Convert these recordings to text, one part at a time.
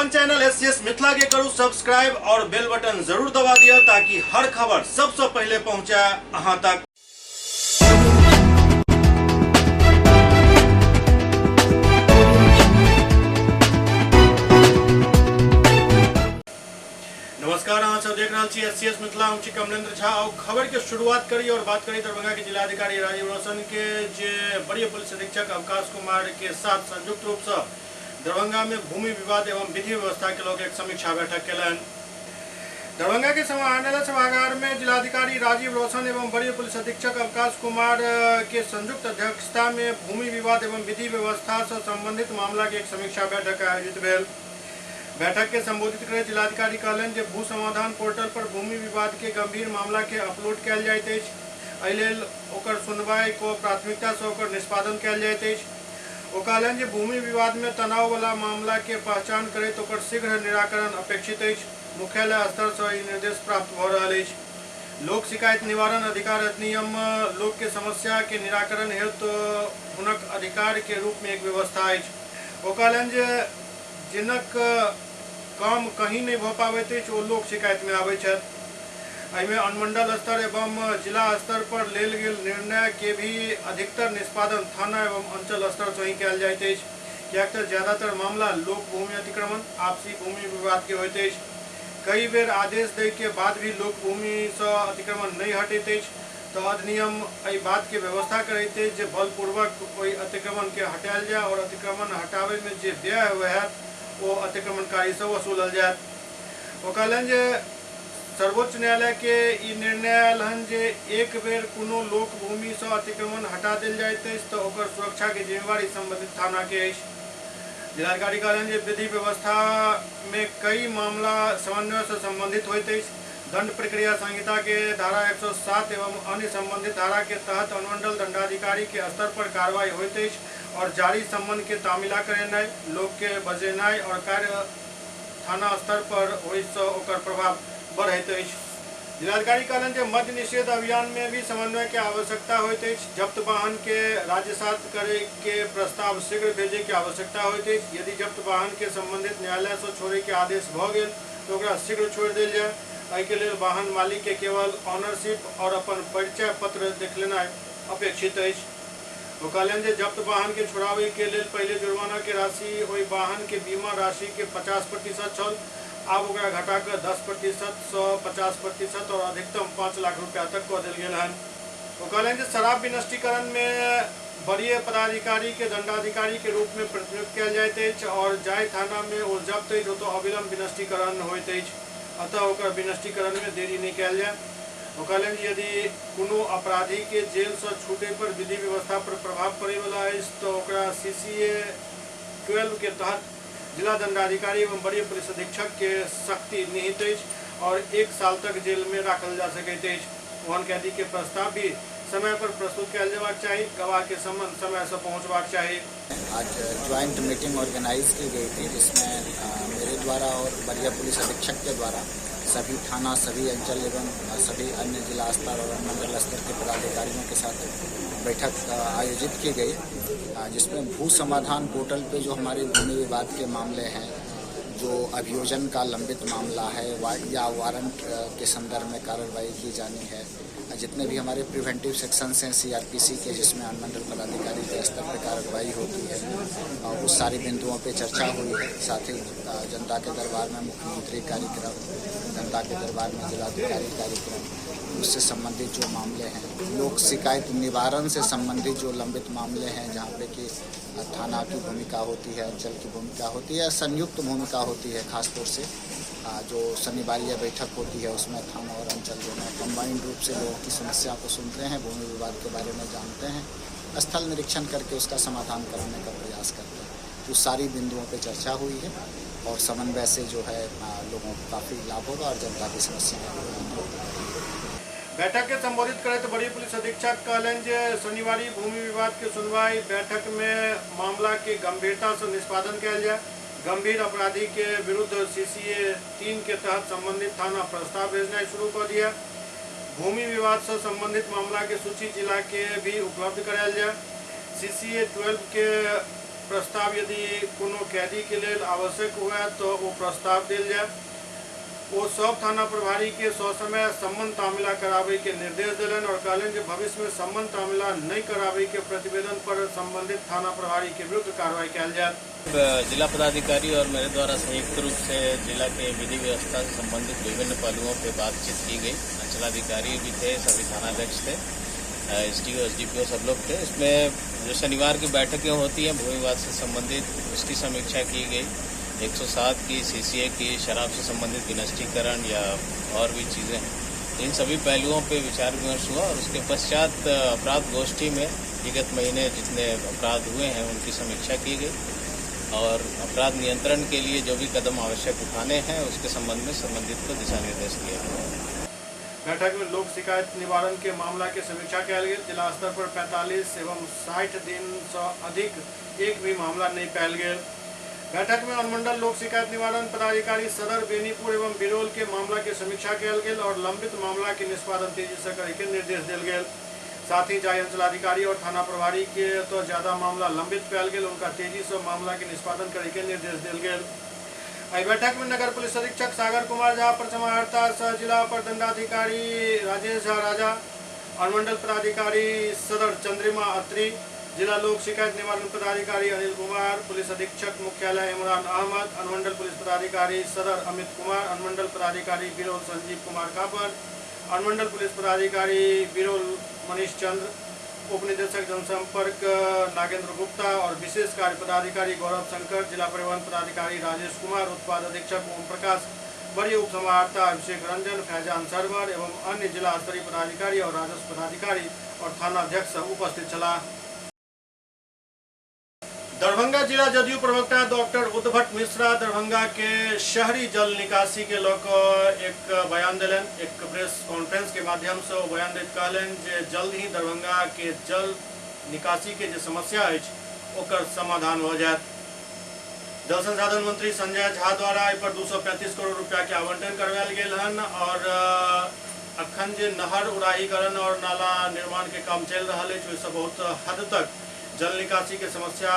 अपन channel SCS Mithila के करू सब्सक्राइब और बेल बटन जरूर दबा दिया ताकि हर खबर सबसे पहले पहुंचे अहां तक। नमस्कार, अहाँ सब देख रहल छी एससीएस मिथिला, हम छी कमलेंद्र झा। और खबर के शुरुआत करी और बात करी दरभंगा के जिलाधिकारी राजीव रोशन के, जे वरीय पुलिस अधीक्षक अवकाश कुमार के साथ संयुक्त रूप से दरभंगा में भूमि विवाद एवं विधि व्यवस्था के लग एक समीक्षा बैठक केलनि। दरभंगा के समाहरणालय सभागार में जिलाधिकारी राजीव रोशन एवं वरीय पुलिस अधीक्षक अवकाश कुमार के संयुक्त अध्यक्षता में भूमि विवाद एवं विधि व्यवस्था से संबंधित मामला के एक समीक्षा बैठक आयोजित भेल। बैठक के संबोधित करैत जिलाधिकारी कहलनि जे भू समाधान पोर्टल पर भूमि विवाद के गंभीर मामला के अपलोड कयल जाइत अछि, एहि लेल ओकर सुनवाई क प्राथमिकता से ओकर निष्पादन कयल जाइत अछि। ओ कहलनि जे भूमि विवाद में तनाव वाला मामला के पहचान करैत ओकर शीघ्र निराकरण अपेक्षित अछि। मुख्यालय स्तर से ई निर्देश प्राप्त भ रहल अछि। लोक शिकायत निवारण अधिकार अधिनियम लोक के समस्या के निराकरण हेतु हुनक अधिकार के रूप में एक व्यवस्था अछि। ओ कहलनि जे जिनक काम कहीं नहि भऽ पाबैत अछि ओ लोक शिकायतमे आबैत छथि। एहिमे अनुमंडल स्तर एवं जिला स्तर पर लेल गेल निर्णय के भी अधिकतर निष्पादन थाना एवं अंचल स्तर से ही कयल जाइत अछि, किएक तऽ ज्यादातर मामला लोक भूमि अतिक्रमण, आपसी भूमि विवाद के होइत अछि। कई बेर आदेश दै के बाद भी लोक भूमि सँ अतिक्रमण नहि हटैत अछि तऽ अधिनियम एहि बात के व्यवस्था करैत अछि जे बलपूर्वक ओहि अतिक्रमण के हटायल जाय और अतिक्रमण हटाबै में जे व्यय होयत ओ अतिक्रमणकारी सँ वसूलल जायत। ओ कहलनि जे सर्वोच्च न्यायालय के ई निर्णय आयल हन जे एक बेर कोनो लोक भूमि सँ अतिक्रमण हटा देल जाइत अछि तऽ ओकर सुरक्षा के जिम्मेवारी संबंधित थाना के अछि। जिलाधिकारी कहलनि जे विधि व्यवस्था में कई मामला समन्वय सँ संबंधित होइत अछि। दंड प्रक्रिया संहिता के धारा 107 एवं अन्य संबंधित धारा के तहत अनुमंडल दंडाधिकारी के स्तर पर कार्रवाई होइत अछि और जारी सम्मन के तामिला करेनाइ, लोक के बजेनाइ और कार्य थाना स्तर पर होय सँ ओकर प्रभाव बढ़ैत अछि। जिलाधिकारी कहलनि जे मद्य निषेध अभियान में भी समन्वय के आवश्यकता होइत अछि। जब्त वाहन के राजसात करे के प्रस्ताव शीघ्र भेजे के आवश्यकता होइत अछि। यदि जब्त वाहन के संबंधित न्यायालय सँ छोड़े के आदेश भ गेल तऽ ओकरा शीघ्र छोड़ि देल जाय। एहि के लेल वाहन मालिक के केवल ऑनरशिप और अपन परिचय पत्र देखलेनाइ अपेक्षित अछि। ओ कहलनि जे जब्त वाहन के छोड़ाबय के लेल पहिले जुर्माना के राशि ओहि वाहन के बीमा राशि के 50% छल, आब ओकरा घटा कऽ 10% सँ 50% और अधिकतम 5 लाख रुपया तक कऽ देल गेल हन। ओ कहलनि जे शराब विनष्टीकरण मे वरीय पदाधिकारी के दंडाधिकारी के रूप में प्रतिनियुक्त कयल जाइत अछि और जाहि थाना में ओ जब्त अछि ओतऽ अविलंब विनष्टीकरण होइत अछि, अतः ओकर विनष्टीकरण में देरी नहि कयल जाय। ओ कहलनि जे यदि कोनो अपराधी के जेल सँ छूटय पर विधि व्यवस्था पर प्रभाव पड़य वाला अछि तऽ ओकरा सीसीए 12 के तहत जिला दंडाधिकारी एवं वरीय पुलिस अधीक्षक के शक्ति निहित अछि और 1 साल तक जेल में राखल जा सकैत अछि। ओहन कैदी के प्रस्ताव भी समय पर प्रस्तुत कयल जेबाक चाही। गवाह के सम्मन समय सँ पहुंचबाक चाही। आज ज्वाइंट मीटिंग ऑर्गेनाइज की गई थी, जिसमें मेरे द्वारा और वरीय पुलिस अधीक्षक के द्वारा सभी थाना, सभी अंचल एवं सभी अन्य जिला स्तर और मंडल स्तर के पदाधिकारियों के साथ बैठक आयोजित की गई, जिसमें भू समाधान पोर्टल पे जो हमारे भूमि विवाद के मामले हैं, जो अभियोजन का लंबित मामला है या वारंट के संदर्भ में कार्रवाई की जानी है, जितने भी हमारे प्रिवेंटिव सेक्शंस हैं सीआरपीसी के, जिसमें अनुमंडल पदाधिकारी के स्तर पर कार्रवाई होती है, उस सारे बिंदुओं पे चर्चा हुई है। साथ ही जनता के दरबार में मुख्यमंत्री कार्यक्रम, जनता के दरबार में जिलाधिकारी कार्यक्रम, उससे संबंधित जो मामले हैं, लोक शिकायत निवारण से संबंधित जो लंबित मामले हैं, जहाँ पे कि थाना की भूमिका होती है, अंचल की भूमिका होती है, संयुक्त भूमिका होती है, खासतौर से जो शनिवार बैठक होती है उसमें थाना और अंचल दोनों कंबाइंड रूप से लोगों की समस्या को सुनते हैं, भूमि विवाद के बारे में जानते हैं, स्थल निरीक्षण करके उसका समाधान कराने का प्रयास करते हैं। उस सारी बिंदुओं पे चर्चा हुई है और समन्वय से जो है लोगों को काफ़ी लाभ होगा और जनता की समस्याएं। बैठक के संबोधित करैत वरीय पुलिस अधीक्षक कहलनि जे शनिवारी भूमि विवाद के सुनवाई बैठक में मामला के गंभीरता से निष्पादन कयल जाय। गंभीर अपराधी के विरुद्ध सीसीए 3 के तहत संबंधित थाना प्रस्ताव भेजनाइ शुरू कऽ दिया। भूमि विवाद से संबंधित मामला के सूची जिला के भी उपलब्ध करायल जाय। सीसीए 12 के प्रस्ताव यदि कोनो कैदी के लेल आवश्यक हुए तो वो प्रस्ताव दिल जाए। वो सब थाना प्रभारी के ससमय सम्मन तामिला करावे के निर्देश दिलन और कहलन जे भविष्य में सम्मन तामिला नहीं करावे के प्रतिवेदन पर संबंधित थाना प्रभारी के विरुद्ध कार्रवाई कयल जाए। जिला पदाधिकारी और मेरे द्वारा संयुक्त रूप से जिला के विधि व्यवस्था से संबंधित विभिन्न पहलुओं पर बातचीत की गई। अंचलाधिकारी भी थे, सभी थानाध्यक्ष थे, एसडीओ एसडीपीओ सब लोग थे। इसमें जो शनिवार की बैठकें होती हैं भूमि विवाद से संबंधित, उसकी समीक्षा की गई। 107 की, सीसीए की, शराब से संबंधित विनष्टीकरण या और भी चीज़ें हैं, इन सभी पहलुओं पे विचार विमर्श हुआ। और उसके पश्चात अपराध गोष्ठी में विगत महीने जितने अपराध हुए हैं उनकी समीक्षा की गई और अपराध नियंत्रण के लिए जो भी कदम आवश्यक उठाने हैं उसके संबंध में संबंधित को दिशा निर्देश दिए गए। बैठक में लोक शिकायत निवारण के मामला के समीक्षा कयल गेल। जिला स्तर पर 45 एवं 60 दिन से अधिक एक भी मामला नहीं पायल गेल। बैठक में अनुमंडल लोक शिकायत निवारण पदाधिकारी सदर बेनीपुर एवं बिरोल के मामला के समीक्षा कयल गेल और लंबित मामला के निष्पादन तेजी से करे के निर्देश दिल गेल। साथ ही जाहि अंचलाधिकारी और थाना प्रभारी के तो ज्यादा मामला लंबित पायल गेल उनका तेजी से मामला के निष्पादन करे के निर्देश दिल गेल। एहि बैठक में नगर पुलिस अधीक्षक सागर कुमार झा, प्रसमाहर्ता सह जिला अपर दंडाधिकारी राजेश झा राजा, अनुमंडल पदाधिकारी सदर चंद्रिमा अत्री, जिला लोक शिकायत निवारण पदाधिकारी अनिल कुमार, पुलिस अधीक्षक मुख्यालय इमरान अहमद, अनुमंडल पुलिस पदाधिकारी सदर अमित कुमार, अनुमंडल पदाधिकारी बिरोल संजीव कुमार कापर, अनुमंडल पुलिस पदाधिकारी बिरोल मनीष चंद्र, उप निदेशक जनसंपर्क नागेंद्र गुप्ता और विशेष कार्य पदाधिकारी गौरव शंकर, जिला परिवहन पदाधिकारी राजेश कुमार, उत्पाद अधीक्षक ओम प्रकाश, वरीय उप समाहर्ता अभिषेक रंजन, फैजान सरवर एवं अन्य जिला स्तरीय पदाधिकारी और राजस्व पदाधिकारी और थानाध्यक्ष उपस्थित छलाह। दरभंगा जिला जदयू प्रवक्ता डॉक्टर उद्भट मिश्रा दरभंगा के शहरी जल निकासी के लऽ कऽ एक बयान देलनि। एक प्रेस कॉन्फ्रेंस के माध्यम से ओ बयान दैत कहलनि जे जल्द ही दरभंगा के जल निकासी के जे समस्या अछि ओकर समाधान भऽ जायत। जल संसाधन मंत्री संजय झा द्वारा एहि पर 235 करोड़ रुपया के आवंटन करवायल गेल हन और अखन जे नहर उड़ाहीकरण और नाला निर्माण के काम चलि रहल अछि ओहिसँ बहुत हद तक जल निकासी के समस्या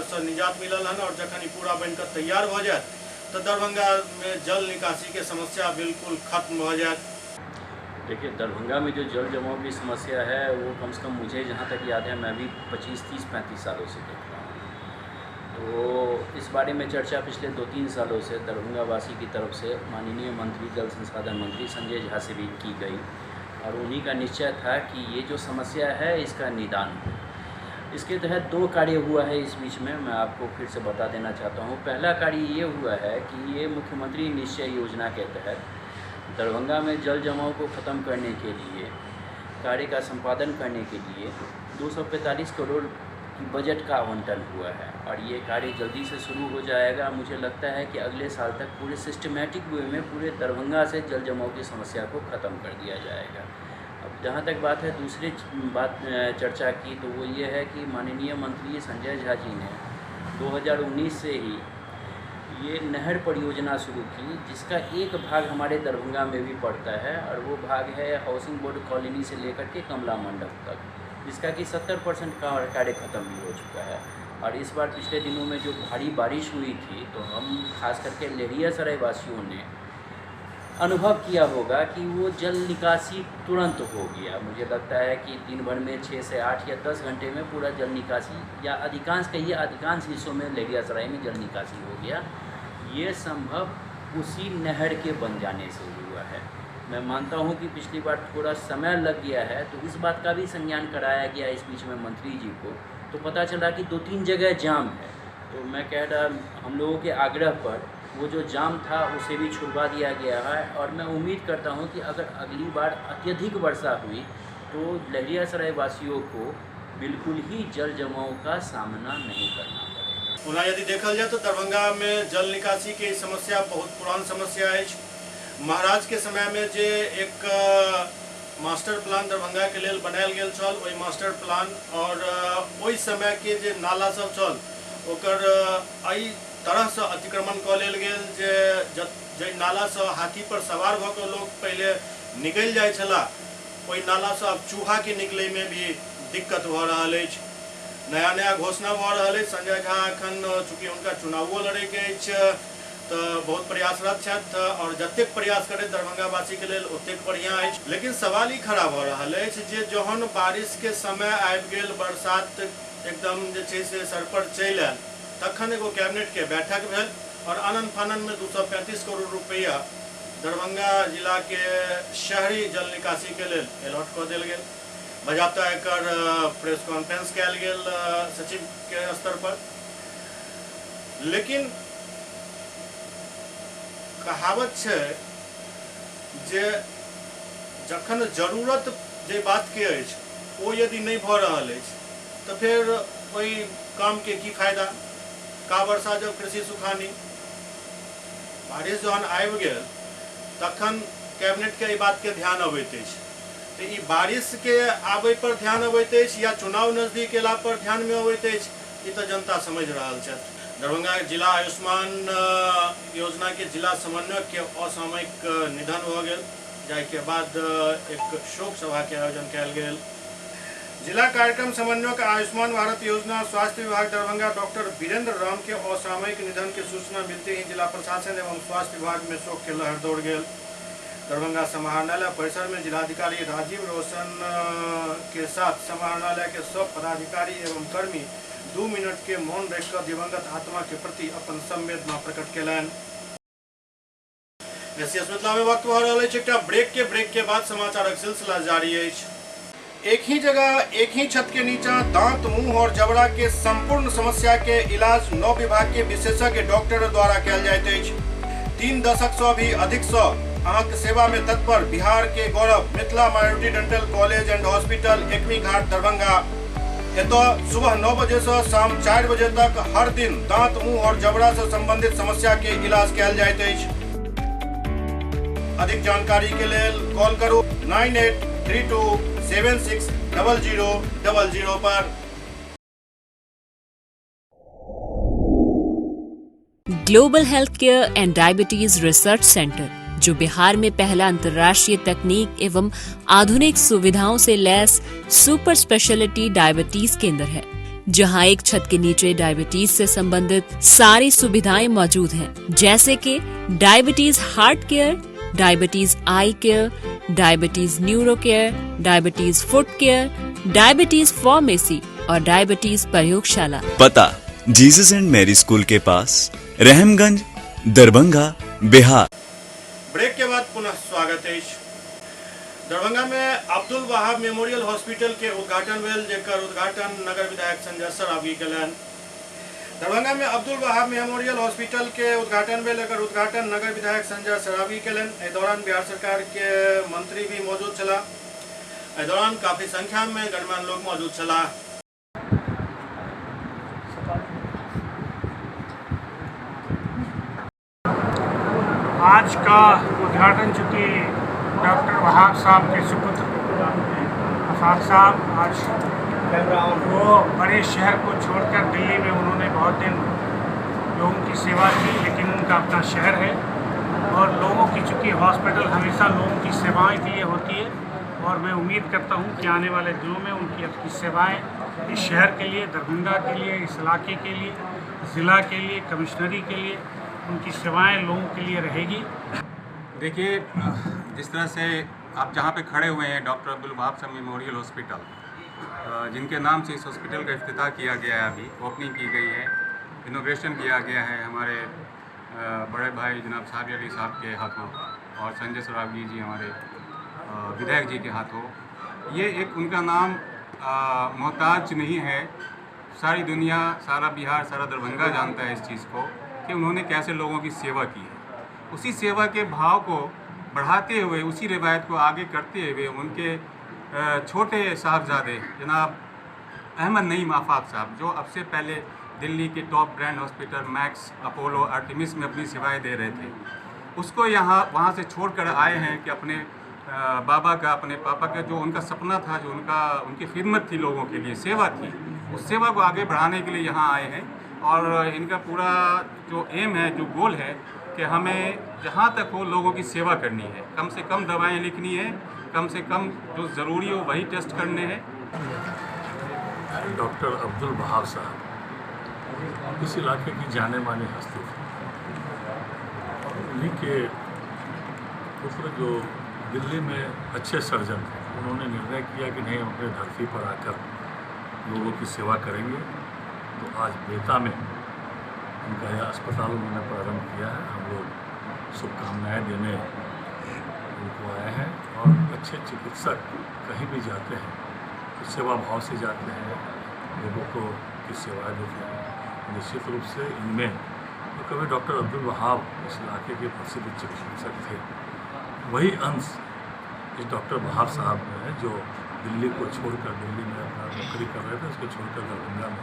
से निजात मिलल हन और जखन ई पूरा बनकर तैयार हो जाए तो दरभंगा में जल निकासी के समस्या बिल्कुल खत्म हो जाए। देखिए, दरभंगा में जो जल जमाव की समस्या है वो कम से कम मुझे जहाँ तक याद है मैं भी 25, 30, 35 सालों से देख रहा हूँ। तो इस बारे में चर्चा पिछले 2-3 सालों से दरभंगा वासी की तरफ से माननीय मंत्री जल संसाधन मंत्री संजय झा से भी की गई और उन्हीं का निश्चय था कि ये जो समस्या है इसका निदान हो। इसके तहत 2 कार्य हुआ है इस बीच में, मैं आपको फिर से बता देना चाहता हूँ। पहला कार्य ये हुआ है कि ये मुख्यमंत्री निश्चय योजना के तहत दरभंगा में जल जमाव को ख़त्म करने के लिए कार्य का संपादन करने के लिए 245 करोड़ की बजट का आवंटन हुआ है और ये कार्य जल्दी से शुरू हो जाएगा। मुझे लगता है कि अगले साल तक पूरे सिस्टमेटिक वे में पूरे दरभंगा से जल जमाव की समस्या को ख़त्म कर दिया जाएगा। अब जहाँ तक बात है दूसरी बात चर्चा की, तो वो ये है कि माननीय मंत्री संजय झा जी ने 2019 से ही ये नहर परियोजना शुरू की, जिसका एक भाग हमारे दरभंगा में भी पड़ता है और वो भाग है हाउसिंग बोर्ड कॉलोनी से लेकर के कमला मंडप तक, जिसका कि 70% का कार्य ख़त्म भी हो चुका है। और इस बार पिछले दिनों में जो भारी बारिश हुई थी तो हम खास करके लहरियासराय वासियों ने अनुभव किया होगा कि वो जल निकासी तुरंत हो गया। मुझे लगता है कि दिन भर में 6 से 8 या 10 घंटे में पूरा जल निकासी या अधिकांश कहिए अधिकांश हिस्सों में लहरियासराय में जल निकासी हो गया। ये संभव उसी नहर के बन जाने से हुआ है। मैं मानता हूँ कि पिछली बार थोड़ा समय लग गया है, तो इस बात का भी संज्ञान कराया गया इस बीच में मंत्री जी को, तो पता चला कि 2-3 जगह जाम है। तो मैं कह रहा हम लोगों के आग्रह पर वो जो जाम था उसे भी छुड़वा दिया गया है और मैं उम्मीद करता हूँ कि अगर अगली बार अत्यधिक वर्षा हुई तो लहरियासराय वासियों को बिल्कुल ही जल जमाव का सामना नहीं करना पड़ेगा। ओना यदि देखल जाए तो दरभंगा में जल निकासी के समस्या बहुत पुरान समस्या अछि। महाराज के समय में जे एक मास्टर प्लान दरभंगा के लेल बनायल गेल छल, ओहि मास्टर प्लान और ओहि समय के जे नाला सब छल ओकर एहि तरह से अतिक्रमण कऽ लेल गेल जे जाहि नालासँ हाथी पर सवार भऽ कऽ लोक पहिले निकलि जाइ छलाह, ओहि नालासँ आब चूहाके निकलैमे भी दिक्कत भऽ रहल अछि। नया नया घोषणा भऽ रहल अछि। संजय झा एखन चूँकि हुनका चुनावो लड़ैके अछि तऽ बहुत प्रयासरत छथि आओर जतेक प्रयास करैत दरभंगावासीके लेल ओतेक बढ़िआँ अछि। लेकिन सवाल ई खड़ा भऽ रहल अछि जे जहन बारिशके समय आबि गेल, बरसात एकदम जे छै से सर पर चलि आयल, तखन एगो कैबिनेटके बैठक भेल आओर आनन फाननमे 235 करोड़ रुपैआ दरभंगा जिलाके शहरी जल निकासीके लेल अलॉट कऽ देल गेल। बजाबता एकर प्रेस कॉन्फ्रेंस कयल गेल सचिवके स्तर पर। लेकिन कहावत छै जे जखन जरूरत जे बातके अछि ओ यदि नहि भऽ रहल अछि तऽ फेर ओहि कामके की फायदा। का वर्षा जब कृषि सुखानी, बारिश जहन आबि गेल तखन कैबिनेटके एहि बातके ध्यान अबैत अछि। तऽ ई बारिशके आबै पर ध्यान अबैत अछि या चुनाव नजदीक अयला पर ध्यानमे अबैत अछि, ई तऽ जनता समझि रहल छथि। दरभंगा जिला आयुष्मान योजना के जिला समन्वयक के असामयिक निधन भऽ गेल, जाहिके बाद एक शोक सभा के आयोजन कयल गेल। जिला कार्यक्रम समन्वयक आयुष्मान भारत योजना स्वास्थ्य विभाग दरभंगा डॉक्टर वीरेंद्र राम के असामयिक निधन के सूचना मिलते ही जिला प्रशासन एवं स्वास्थ्य विभाग में शोक के लहर दौड़ गेल। दरभंगा समाहरणालय परिसर में जिलाधिकारी राजीव रोशन के साथ समाहरणालय के सब पदाधिकारी एवं कर्मी 2 मिनट के मौन रखिकऽ दिवंगत आत्मा के प्रति अपन संवेदना प्रकट केलनि। एससीएस मिथिला में वक्त भऽ रहल अछि एकटा ब्रेक के। ब्रेक के बाद समाचारक सिलसिला जारी अछि। एक ही जगह एक ही छत के नीचा दांत, मुंह और जबड़ा के संपूर्ण समस्या के इलाज 9 विभाग के विशेषज्ञ डॉक्टर द्वारा कयल जाइत अछि। 3 दशक से भी अधिक से अहाँके सेवा में तत्पर बिहार के गौरव Mithila minority dental college and hospital, Ekmi Ghat, Darbhanga. एतऽ सुबह 9 बजे से शाम 4 बजे तक हर दिन दांत, मुंह और जबड़ा से संबंधित समस्या के इलाज कयल जाइत अछि। अधिक जानकारी के लेल कॉल करू 9832760000 पर। Global health care and diabetes research centre, जो बिहार में पहला अंतर्राष्ट्रीय तकनीक एवं आधुनिक सुविधाओं से लैस सुपर स्पेशलिटी डायबिटीज केंद्र है, जहां एक छत के नीचे डायबिटीज से संबंधित सारी सुविधाएं मौजूद हैं, जैसे कि diabetes heart care, diabetes eye care, diabetes neuro care, diabetes foot care, diabetes pharmacy और डायबिटीज प्रयोगशाला। पता जीसस एंड मैरी स्कूल के पास, रहमगंज, दरभंगा, बिहार। ब्रेक के बाद पुनः स्वागत अछि। दरभंगा में अब्दुल वहाब मेमोरियल हॉस्पिटल के उद्घाटन भेल, जेकर उद्घाटन नगर विधायक संजय सरावगी कयलनि। दरभंगा में अब्दुल वहाब मेमोरियल हॉस्पिटल के उद्घाटन भेल, एकर उद्घाटन नगर विधायक संजय सरावगी कयलनि। एहि दौरान बिहार सरकार के मंत्री भी मौजूद छलाह। एहि दौरान काफी संख्या में गणमान्य लोग मौजूद छलाह। आज का उद्घाटन चूँकि डॉक्टर वहाब साहब के सुपुत्र आफाक साहब आज वो बड़े शहर को छोड़कर दिल्ली में उन्होंने बहुत दिन लोगों की सेवा की, लेकिन उनका अपना शहर है और लोगों की चूँकि हॉस्पिटल हमेशा लोगों की सेवाएं के लिए होती है और मैं उम्मीद करता हूं कि आने वाले दिनों में उनकी आपकी सेवाएं इस शहर के लिए, दरभंगा के लिए, इस इलाके के लिए, ज़िला के लिए, कमिश्नरी के लिए उनकी सेवाएं लोगों के लिए रहेगी। देखिए, जिस तरह से आप जहाँ पे खड़े हुए हैं डॉक्टर अब्दुल वहाब साहब मेमोरियल हॉस्पिटल, जिनके नाम से इस हॉस्पिटल का इफ्तिताह किया गया है, अभी ओपनिंग की गई है, इनोग्रेशन किया गया है हमारे बड़े भाई जनाब साहब अली साहब के हाथों और संजय सरावगी जी हमारे विधायक जी के हाथों। ये एक उनका नाम मोहताज नहीं है, सारी दुनिया, सारा बिहार, सारा दरभंगा जानता है इस चीज़ को कि उन्होंने कैसे लोगों की सेवा की है। उसी सेवा के भाव को बढ़ाते हुए, उसी रिवायत को आगे करते हुए उनके छोटे साहबजादे जनाब अहमद नईम आफाक साहब, जो अब से पहले दिल्ली के top brand hospital Max, Apollo, Artemis में अपनी सेवाएं दे रहे थे, उसको यहाँ वहाँ से छोड़ कर आए हैं कि अपने बाबा का, अपने पापा का जो उनका सपना था, जो उनका उनकी खिदमत थी लोगों के लिए, सेवा थी, उस सेवा को आगे बढ़ाने के लिए यहाँ आए हैं। और इनका पूरा जो एम है, जो गोल है कि हमें जहाँ तक हो लोगों की सेवा करनी है, कम से कम दवाएं लिखनी है, कम से कम जो ज़रूरी हो वही टेस्ट करने हैं। डॉक्टर अब्दुल वहाब साहब इस इलाके की जाने मानी हस्ती थी। उन्हीं के पुत्र जो दिल्ली में अच्छे सर्जन थे, उन्होंने निर्णय किया कि नहीं, हम अपने धरती पर आकर लोगों की सेवा करेंगे। तो आज बेता में उनका यह अस्पताल उन्होंने प्रारंभ किया है। हम लोग शुभकामनाएं देने उनको आए हैं। और अच्छे चिकित्सक कहीं भी जाते हैं तो सेवा भाव से जाते हैं, लोगों को की सेवाएं देते हैं। निश्चित रूप से इनमें तो कभी डॉक्टर अब्दुल वहाब इस इलाके के प्रसिद्ध चिकित्सक थे, वही अंश इस डॉक्टर वहाब साहब में है जो दिल्ली को छोड़कर, दिल्ली में अपना नौकरी कर रहे थे, उसको छोड़कर दरभंगा में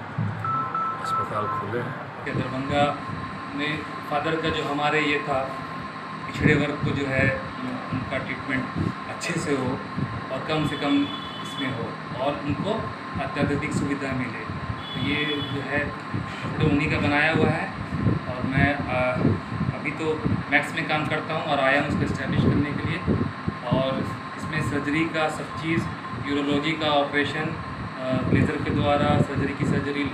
अस्पताल खोले हैं। दरभंगा में फादर का जो हमारे ये था, पिछड़े वर्ग को जो है उनका ट्रीटमेंट अच्छे से हो और कम से कम इसमें हो और उनको अत्याधुनिक सुविधा मिले, तो ये जो है हॉस्पिटल उन्हीं का बनाया हुआ है। और मैं अभी तो मैक्स में काम करता हूँ और आया हूँ उसको इस्टेब्लिश करने के लिए। और इसमें सर्जरी का सब चीज़, यूरोलॉजी का ऑपरेशन लेज़र के द्वारा, सर्जरी की सर्जरी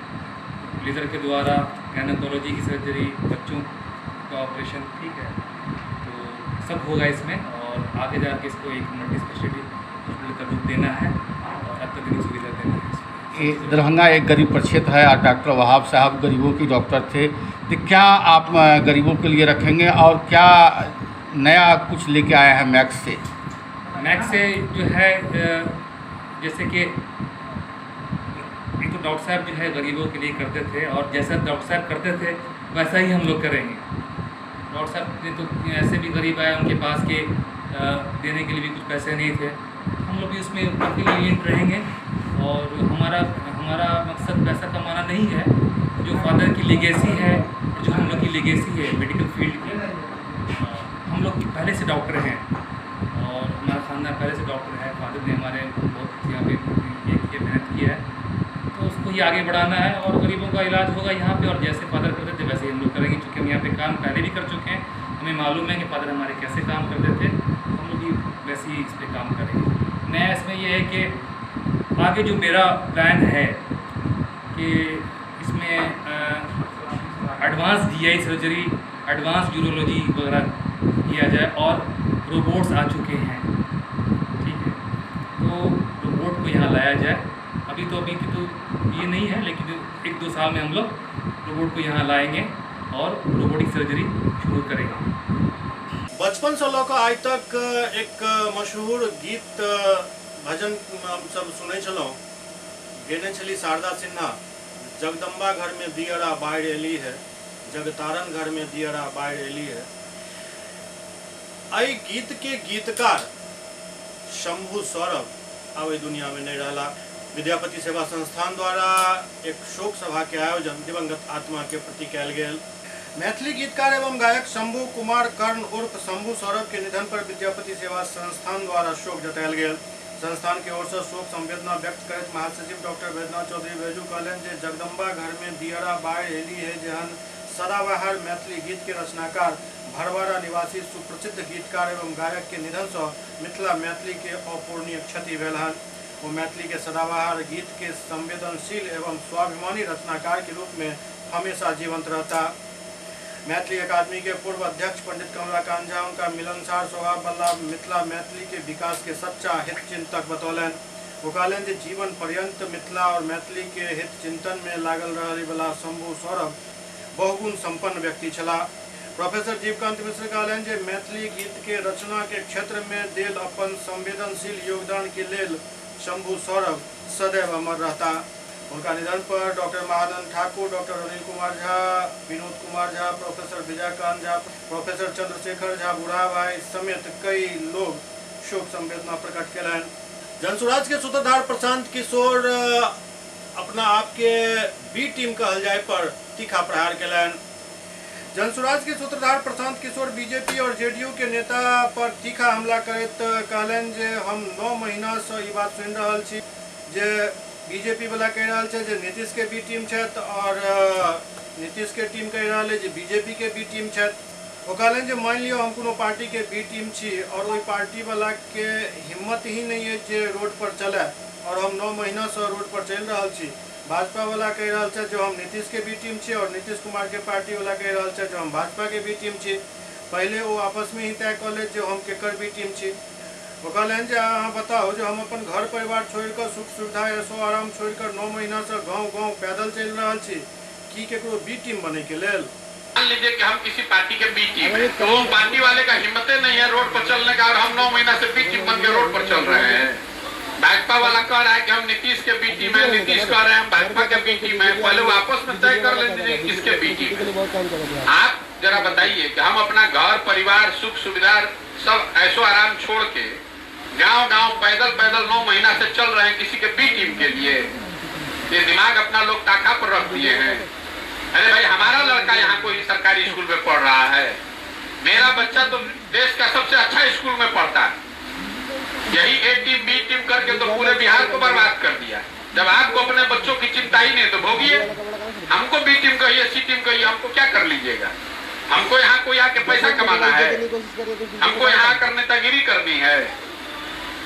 लेज़र के द्वारा, गायनेकोलॉजी की सर्जरी, बच्चों का ऑपरेशन, ठीक है, तो सब होगा इसमें। और आगे जाके इसको एक मल्टी स्पेशलिटी हॉस्पिटल का रूप देना है और अत्याधुनिक सुविधा देना है। दरभंगा एक गरीब प्रक्षेत्र है और डॉक्टर वहाब साहब गरीबों की डॉक्टर थे, तो क्या आप गरीबों के लिए रखेंगे और क्या नया कुछ लेके आए हैं मैक्स से? मैक्स से जो है जैसे कि एक तो डॉक्टर साहब जो है गरीबों के लिए करते थे और जैसा डॉक्टर साहब करते थे वैसा ही हम लोग करेंगे। डॉक्टर साहब ने तो ऐसे भी गरीब आए उनके पास के देने के लिए भी कुछ पैसे नहीं थे, हम लोग भी उसमें काफ़ी लीनियंट रहेंगे। और हमारा हमारा मकसद पैसा कमाना नहीं है, जो फादर की लेगेसी है और जो हम लोग की लेगेसी है मेडिकल फील्ड की, हम लोग पहले से डॉक्टर हैं और हमारा खानदान पहले से डॉक्टर है। फादर ने हमारे बहुत यहाँ पे ये किया, मेहनत किया है, तो उसको ही आगे बढ़ाना है और गरीबों का इलाज होगा यहाँ पे। और जैसे फादर करते थे वैसे ही हम लोग करेंगे, क्योंकि हम यहाँ पे काम पहले भी कर चुके हैं, हमें मालूम है कि फादर हमारे कैसे काम करते थे, हम लोग भी वैसे ही इस पर काम करेंगे। नया इसमें यह है कि आगे जो मेरा प्लान है कि इसमें advance GI surgery, advance urology वगैरह किया जाए और रोबोट्स आ चुके हैं, ठीक है, तो रोबोट को यहाँ लाया जाए। अभी तो अभी की तो ये नहीं है, लेकिन 1-2 साल में हम लोग रोबोट को यहाँ लाएंगे और रोबोटिक सर्जरी शुरू करेंगे। बचपन से लऽ कऽ आइ तक एक मशहूर गीत भजन हम सब सुनै छलहुँ, गेने छली शारदा सिन्हा, जगदम्बा घर में दियरा बाढ़ि एली है, जगतारण घर में दियरा बाढ़ि एली है। एहि गीत के गीतकार शंभू सौरभ आब एहि दुनिया में नहीं रहला। विद्यापति सेवा संस्थान द्वारा एक शोक सभा के आयोजन दिवंगत आत्मा के प्रति कयल गेल। मैथिली गीतकार एवं गायक शंभू कुमार कर्ण उर्फ शंभू सौरभ के निधन पर विद्यापति सेवा संस्थान द्वारा शोक जतायल गेल। संस्थान के ओर से शोक संवेदना व्यक्त करैत महासचिव डॉक्टर वैद्यनाथ चौधरी बैजू कहलनि जे जगदम्बा घर में दियरा बाढ़ि एली है जेहन सदाबहार मैथिली गीत के रचनाकार भरवाड़ा निवासी सुप्रसिद्ध गीतकार एवं गायक के निधन से मिथिला मैथिली के अपूरणीय क्षति भेल हन। वो मैथिली के सदाबहार गीत के संवेदनशील एवं स्वाभिमानी रचनाकार के रूप में हमेशा जीवंत रहता। मैथिली अकादमी के पूर्व अध्यक्ष पंडित कमलाकांत झा उनका मिलनसार स्वभाव वाला मिथिला मैथिली के विकास के सच्चा हित चिंतक बतौलनि। वो कहलनि जे जीवन पर्यंत मिथिला और मैथिली के हित चिंतन में लागल रहने वाला शंभू सौरभ बहुगुण संपन्न व्यक्ति छलाह। प्रोफेसर जीवकांत मिश्र कहलनि जे मैथिली गीत के रचना के क्षेत्र में देल अपन संवेदनशील योगदान के लेल शंभू सौरभ सदैव अमर रहता। उनका निधन पर doctor Mahanand Thakur, doctor Anil Kumar Jha, Vinod Kumar Jha, professor Vijaykant Jha, professor Chandrashekhar Jha बूढ़ा भाई समेत कई लोग शोक संवेदना प्रकट कयलनि। जनसुराज के सूत्रधार प्रशांत किशोर अपना आपके बी टीम कहल जाय पर तीखा प्रहार कयलनि। जनसुराज के सूत्रधार प्रशांत किशोर बीजेपी और जेडीयू के नेता पर तीखा हमला करैत कहलनि जे हम 9 महीना से ई बात सुनि रहल छी जे बीजेपी वाला कहि रहल छै जे नीतीश के बी टीम छथि और नीतीश के टीम कहि रहल है जे बीजेपी के बी टीम छथि। ओ कहलनि जे मानि लियौ हम कोनो पार्टी के बी टीम छी और ओहि पार्टी वाला के हिम्मत ही नहीं है जे रोड पर चले और हम 9 महीना से रोड पर चलि रहल छी, भाजपा वाला कहि रहल छथि जे हम नीतीश के बी टीम छी और नीतीश कुमार के पार्टी वाला कहि रहल छथि जे हम भाजपा के बी टीम छी। पहिले ओ आपस में ही तय कऽ लेत जे हम केकर बी टीम छी। ओ कहलनि जे अहाँ बताउ जे हम अपन घर परिवार छोड़ि कऽ सुख सुविधा ऐशो आराम छोड़ि कऽ 9 महीना सँ गांव गांव पैदल चलि रहल छी की केकरो बी टीम बनय के लेल? मान लीजिए कि हम किसी पार्टी के बी टीम है तो वो पार्टी वाले का हिम्मते नहीं है रोड पर चलने का और हम 9 महीना से बी टीम बन के रोड पर चल रहे हैं। भाजपा वाला कह रहा है कि हम नीतीश के बी टीम है, नीतीश कह रहे हैं हम भाजपा के बी टीम है। पहले वो आपस में तय कर लेते किसके बी टीम है। आप जरा बताइए कि हम अपना घर परिवार सुख सुविधा सब ऐशो आराम छोड़ के गांव गांव पैदल पैदल 9 महीना से चल रहे हैं किसी के बी टीम के लिए। ये दिमाग अपना लोग ताका पर रख दिए हैं। अरे भाई, हमारा लड़का यहाँ कोई सरकारी स्कूल में पढ़ रहा है, मेरा बच्चा तो देश का सबसे अच्छा स्कूल में पढ़ता है। यही ए टीम बी टीम करके तो पूरे बिहार को बर्बाद कर दिया। जब आपको अपने बच्चों की चिंता ही नहीं तो भोगिए। हमको बी टीम कहिए, सी टीम कहिए, हमको क्या कर लीजिएगा? हमको यहाँ कोई आके पैसा कमाना है, हमको यहाँ आकर नेतागिरी करनी है।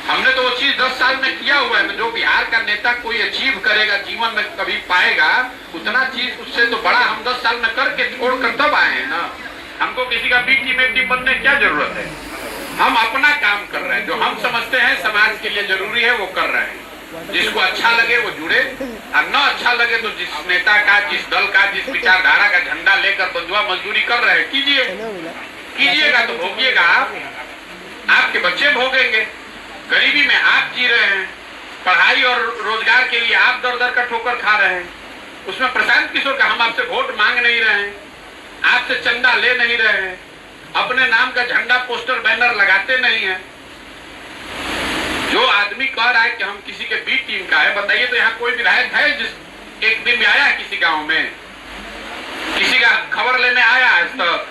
हमने तो वो चीज 10 साल में किया हुआ है। जो बिहार का नेता कोई अचीव करेगा, जीवन में कभी पाएगा, उतना चीज उससे तो बड़ा हम 10 साल में करके छोड़कर तब आए हैं ना। हमको किसी का बी टीम ए टीम बनने की क्या जरूरत है? हम अपना काम कर रहे हैं, जो हम समझते हैं समाज के लिए जरूरी है वो कर रहे हैं। जिसको अच्छा लगे वो जुड़े और न अच्छा लगे तो जिस नेता का, जिस दल का, जिस विचारधारा का झंडा लेकर बंधुआ मजदूरी कर रहे हैं, कीजिए। कीजिएगा तो भोगिएगा आप, आपके बच्चे भोगेंगे। गरीबी में आप जी रहे हैं, पढ़ाई और रोजगार के लिए आप दर दर का ठोकर खा रहे हैं। उसमें प्रशांत किशोर का हम आपसे वोट मांग नहीं रहे हैं, आपसे चंदा ले नहीं रहे हैं, अपने नाम का झंडा पोस्टर बैनर लगाते नहीं है। जो आदमी कह रहा है कि हम किसी के बी टीम का है, बताइए तो यहाँ कोई विधायक है जिस एक दिन भी आया है किसी गांव में, किसी का खबर लेने आया आज तक?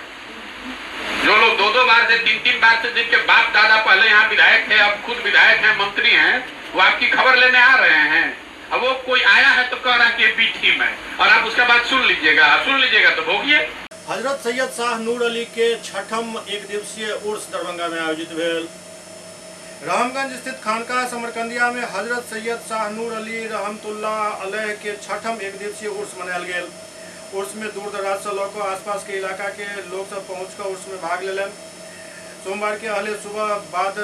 जो लोग 2-2 बार से 3-3 बार से, जिनके बाप दादा पहले यहाँ विधायक थे, अब खुद विधायक हैं, मंत्री हैं, वो आपकी खबर लेने आ रहे हैं। अब वो कोई आया है तो कह रहा है कि बी टीम है और आप उसका बात सुन लीजिएगा, सुन लीजिएगा तो भोगिए। हजरत सैयद शाह नूर अली के छठम एक दिवसीय उर्स दरभंगा में आयोजित भेल। रामगंज स्थित खानकाह समरकंदिया में हजरत सैयद शाह नूर अली रहमतुल्लाह अलैह के छठम एक दिवसीय उर्स मनायल गेल। उर्स में दूर दराज से लऽ कऽ आसपास के इलाका के लोग सब पहुँच कऽ उर्स में भाग लेलनि। सोमवार के अहले सुबह बाद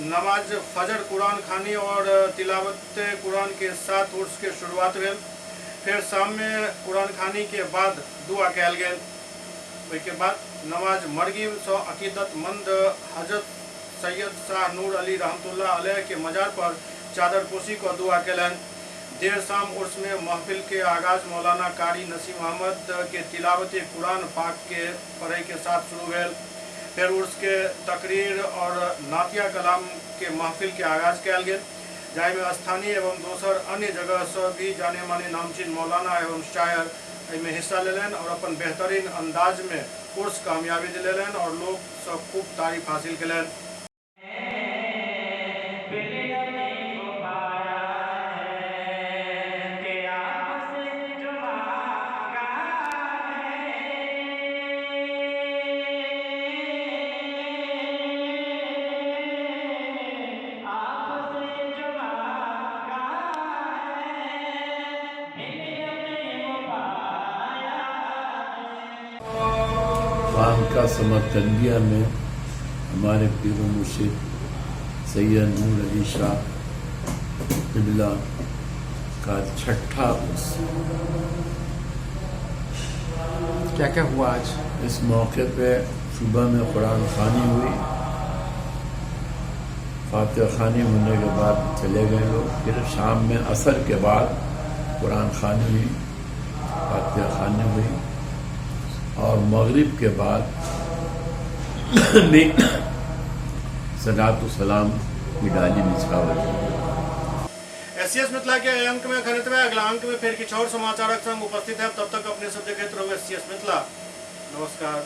नमाज फजर कुरान खानी और तिलावत कुरान के साथ उर्स के शुरुआत भेल। फिर शाम में कुरान खानी के बाद दुआ कयल गेल। ओहिके बाद नमाज मरगी सँ अकीदतमंद हजरत सैयद शाह नूर अली रहमतुल्लाह अलैह के मजार पर चादर पोशी कऽ दुआ केलनि। देर शाम उर्स में महफिल के आगाज मौलाना कारी नसीम अहमद के तिलावत कुरान पाक के पढ़े के साथ शुरू भेल। फिर उर्स के तकरीर और नातिया कलाम के महफिल के आगाज कयल गेल, जाहिमे स्थानीय एवं दोसर अन्य जगह से भी जाने माने नामचीन मौलाना एवं शायर एहिमे हिस्सा लेलनि और अपन बेहतरीन अंदाज में उर्स कामयाबी दिलेलनि और लोग सब खूब तारीफ हासिल केलनि। खानका समरकंदिया में हमारे पीर मुर्शिद सैयद नूर अली शाह किबला का छठा उर्स। क्या क्या हुआ आज? इस मौके पे सुबह में कुरान खानी हुई, फातिहा खानी होने के बाद चले गए लोग। फिर शाम में असर के बाद कुरान खानी हुई, फातिहा खानी हुई और मगरिब के बाद भी सलात सलाम की डाली निछावर की। एससीएस मिथिला के अंक में खनित में अगला अंक में फिर किछु और समाचारक संग उपस्थित है। तब तक अपने सब देखैत रहू एससीएस मिथिला। नमस्कार।